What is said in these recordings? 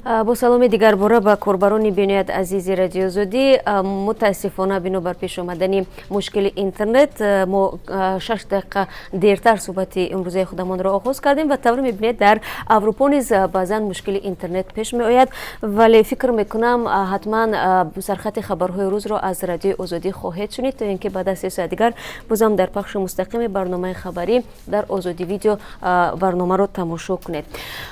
Бо саломи дигарбора ба корбарони бениҳоят азизи Радиои Озодӣ. Мутаассифона, бинобар пеш омадани мушкили интернет, мо 6 дақиқа дертар суҳбати имрӯзаи худамонро оғоз кардем. Ва тавре мебинед, дар Аврупо низ баъзан мушкили интернет пеш меояд, вале фикр мекунам, ҳатман сархати хабарҳои рӯзро аз Радиои Озодӣ хоҳед шунид, то ин ки баъд аз 3 соат дигар бозам дар пахши мустақими барномаи хабарӣ дар Озодӣ Видео барномаро тамошо кунед.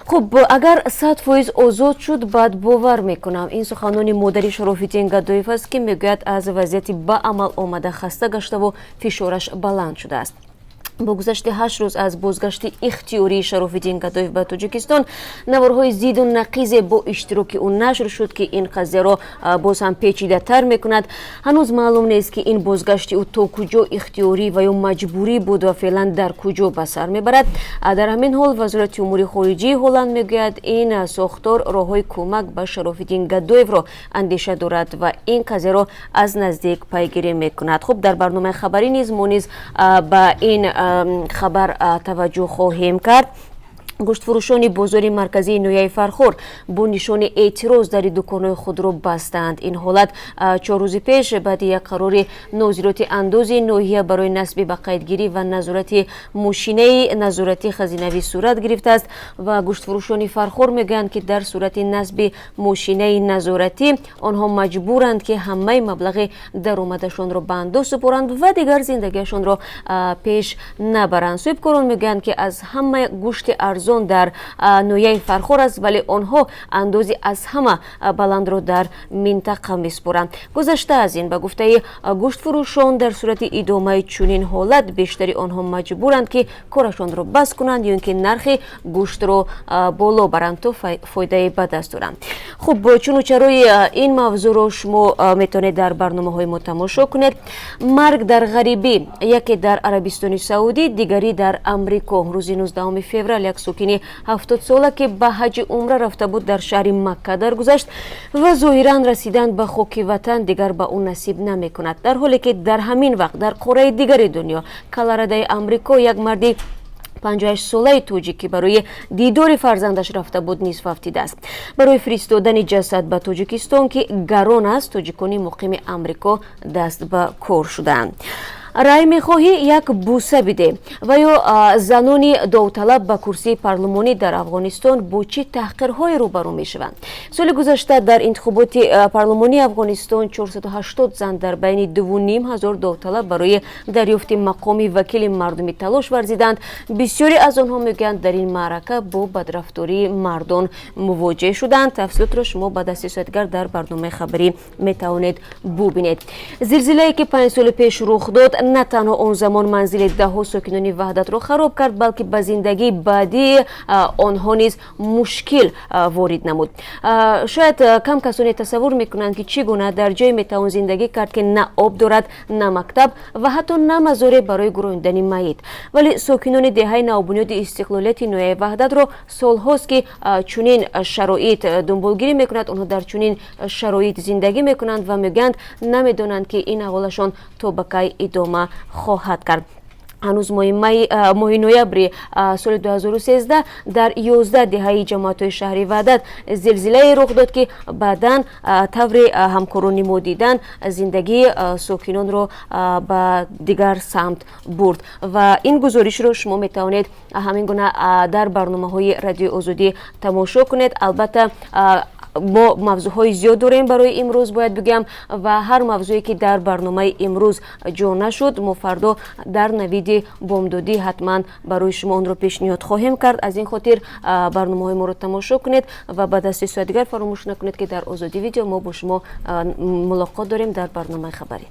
Хуб, агар 100% озод шуд, баъд бовар мекунам. Ин суханони модари Шарофиддин Гадоев аст, ки мегӯяд, аз вазъияти ба амал омада хаста гаштаву фишораш баланд шудааст. Бо гузашти 8 рӯз аз бозгашти ихтиёрии Шарофиддин Гадоев ба Тоҷикистон, наворҳои зиду нақизе бо иштироки ӯ нашр шуд, ки ин қазияро боз ҳам печидатар мекунад. Ҳанӯз маълум нест, ки ин бозгашти ӯ то куҷо ихтиёрӣ ва ё маҷбурӣ буд ва феълан дар куҷо ба сар мебарад. Дар ҳамин ҳол Вазорати умури хориҷии Ҳолланд мегӯяд, ин сохтор роҳҳои кӯмак ба Шарофиддин Гадоевро андеша дорад ва ин қазияро аз наздик пайгирӣ мекунад. Хуб, дар барномаи хабарӣ низ мо низ ба ин хабар таваҷҷӯҳ хоҳем кард. Гӯштфурӯшони бозори марказии ноҳияи Фархор бо нишони эътироз дари дуконҳои худро бастанд. Ин ҳолат 4 рӯзи пеш баъди як қарори нозироти андози ноҳия барои насби бақайдгирӣ ва назорати мошинаи назоратӣ хазинавӣ сурат гирифтааст. Ва гӯштфурӯшони Фархор мегӯянд, ки дар сурати насби мошинаи назоратӣ онҳо маҷбуранд, ки ҳамаи маблағи даромадашонро ба андоз супоранд ва дигар зиндагиашонро пеш набаранд. Соҳибкорон мегӯянд, ки аз ҳама гӯшти арзон дар ноҳияи Фархор аст, вале онҳо андози аз ҳама баландро дар минтақа месупоранд. Гузашта аз ин, ба гуфтаи гӯштфурӯшон, дар сурати идомаи чунин ҳолат бештари онҳо маҷбуранд, ки корашонро бас кунанд ё ин ки нархи гӯштро боло баранд, то фоидае ба даст оранд. Хуб, чуну чарои ин мавзӯъро шумо метавонед дар барномаҳои мо тамошо кунед. Марг дар ғарибӣ: яке дар Арабистони Саудӣ, дигарӣ дар Амрико. Рӯзи 19 феврал як сокини 70сола, ки ба ҳаҷи умра рафта буд, дар шаҳри Макка даргузашт ва зоҳиран расидан ба хоки ватан дигар ба ӯ насиб намекунад. Дар ҳоле ки дар ҳамин вақт дар қораи дигари дунё, Колорадаи Амрико, як марди 58солаи тоҷик, ки барои дидори фарзандаш рафта буд, низ фавтидааст. Барои фиристодани ҷасад ба Тоҷикистон, ки гарон аст, тоҷикони муқими Амрико даст ба кор шудаанд. Рай мехоҳӣ, як буса биде. Ва ё занони довталаб ба курсии парлумонӣ дар Афғонистон бо чӣ таҳқирҳое рӯбарӯ мешаванд? Соли гузашта дар интихоботи парлумонии Афғонистон 480 зан дар байни 2500 довталаб барои дарёфти мақоми вакили мардумӣ талош варзиданд. Бисёре аз онҳо мегӯянд, дар ин маърака бо бадрафтории мардон мувоҷеҳ шуданд. Тафсилотро шумо баъд аз 3 соат дигар дар барномаи хабарӣ метавонед бубинед. Зилзилае, ки 5 соли пеш рух дод, на танҳо он замон манзили даҳҳо сокинони Ваҳдатро хароб кард, балки ба зиндагии баъдии онҳо низ мушкил ворид намуд. Шояд кам касоне тасаввур мекунанд, ки чӣ гуна дар ҷое метавон зиндагӣ кард, ки на об дорад, на мактаб ва ҳатто на мазоре барои гурондани майит. Вале сокинони деҳаи навбунёди Истиқлолияти ноҳияи Ваҳдатро солҳост, ки чунин шароит дунболгирӣ мекунад. Онҳо дар чунин шароит зиндагӣ мекунанд ва мегӯянд, намедонанд, ки ин аҳволашон то ба кай идома хоҳад кард. Ҳанӯз моҳи ноябри соли 2013 дар 11 деҳаи ҷамоатҳои шаҳри Ваҳдат зилзилае рух дод, ки баъдан, тавре ҳамкорони мо диданд, зиндагии сокинонро ба дигар самт бурд. Ва ин гузоришро шумо метавонед ҳамин гуна дар барномаҳои Радиои Озодӣ тамошо кунед. Албатта, мо мавзӯъҳои зиёд дорем барои имрӯз, бояд бигӯям, ва ҳар мавзӯе, ки дар барномаи имрӯз ҷо нашуд, мо фардо дар навиди бомдодӣ ҳатман барои шумо онро пешниҳод хоҳем кард. Аз ин хотир барномаҳои моро тамошо кунед ва баъд аз 3 соат дигар фаромӯш накунед, ки дар Озодӣ Видео мо бо шумо мулоқот дорем дар барномаи хабарӣ.